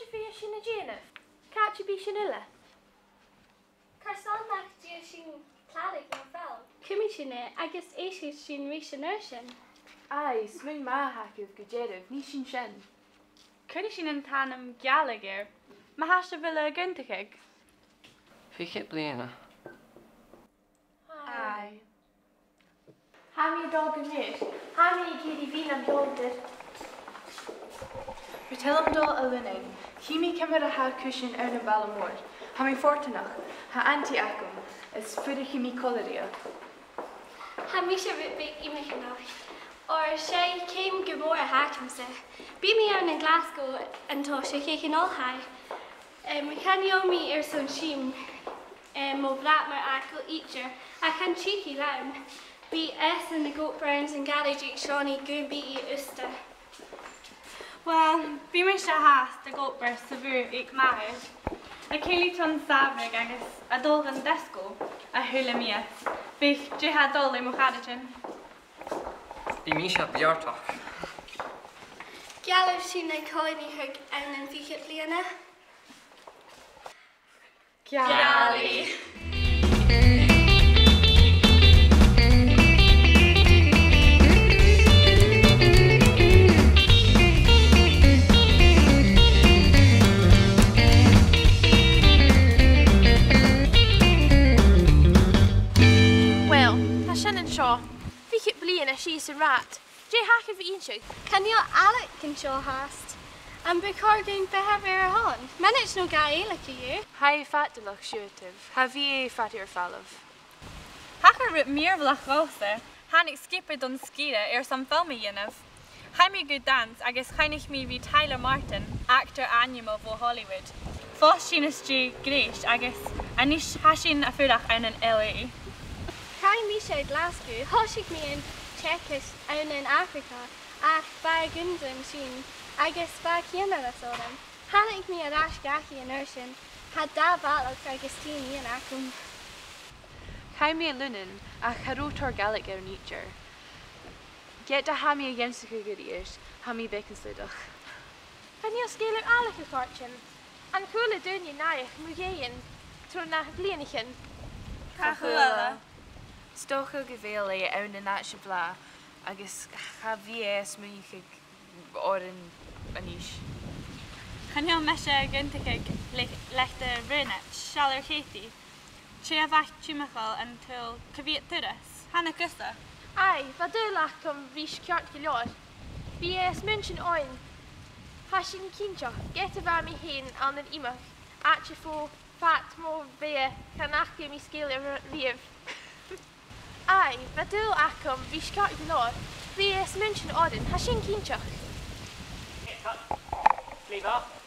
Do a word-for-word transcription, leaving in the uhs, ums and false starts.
Dè bhios sinn a' dèanamh? Càit am bi sinn uile? Carson nach deach sinn cladhach mar fhear? Cumaidh sinn e agus èisteas sinn ris an uair sin. Aidh, smaoin math agaibh gu dearbh, nì sinn sin. Cuiridh sinn an t-ainm Gàidhlig air. Ma tha sibh uile ag aontachadh. Fichead bliadhna. Aidh. Tha mi a' dol gu maoir. Tha mi ag iarraidh a bhith nam sheòmar. Bha tuilleadh a' dol a Lunnainn. Chì mi ciamar a tha cùisean ann am baile mòr. Tha mi fortanach. Tha auntie agam is fuirichidh mi còmhla rithe. Tha mise rud beag iomagaineach. Oir 's e ceum gu mòr a th' agamsa. Bidh mi ann an Glaschu an toiseach aig an oilthigh. Em, chan eil mi airson sinn, em, mo bhràthair mar fhacal idir, ach chan tig i leam. Bidh esan ag obair anns a' gharaids aig Seonaidh gum bi i aosta. Uill, bidh mise fhathast ag obair sa bhùth aig m' athair, a' cèilidh tron samhradh agus a' dol dhan disco a h-uile mìos. Bidh dad a' dol le mo charaidean. Bidh mise beartach. Gealltainn sinn a' coinneachadh ann am fichead bliadhna. Geallaidh. Uill, tha sin an seo. Fichead bliadhna sìos an rathad. Dè th' agaibh ri innse? Chan eil Alec an seo fhathast. Am bu chòir dhuinn beathach air a shon? Mionaid no dhà eile co-dhiù. Tha e fadalach siud, tha e fada air falbh. Thachair rud mìorbhaileach dhomhsa. Thàinig sgioba don sgìre airson film a dhèanamh. Chaidh mi gu dannsa agus choinnich mi ri Tyler Martin, actar ainmeil bho Hollywood. Phòs sinn às dèidh greis agus a-nis tha sinn a' fuireach ann an L A. Chaidh mise a Ghlaschu, thòisich mi an teagasg ann an Afraga, ach bha e gu math inntinneach agus bha cianalas orm. Thàinig mi air ais dhachaigh an uair sin, tha dà bhalach agus trì nighean agam. Chaidh mi a Lunnainn, ach cha robh tòrr Gàidhlig air an tidsear. Ged a tha mi ag ionnsachadh a-rithist, tha mi beagan slaodach. Chan eil sgeulachd Alec a' còrdadh rium. An cuala duine naidheachd mu dheidhinn tro na bliadhnaichean? Cha chuala. 'S dòcha gu bheil e ann an àite blàth agus cha bhi e a' smaoineachadh oirnn a-nis. Chan eil mise ag aontachadh le, le do rùnaid, seall air Katie. 'S e a bha timcheall an t-saoghail co-dhiù turas. Tha e na chùis. Aidh, bha dùil agam ris ceart gu leòr. Bidh e a' smaoineachadh oirnn. Tha sin cinnteach, ged a bha mi fhìn ann an iomadh àite fo fad mo bheatha, chan fhaca mi sgeul air a-riamh. Aidh, bha dùil agam ris ceart gu leòr. Bidh e a' smaoineachadh oirnn, tha sin cinnteach. Leave off.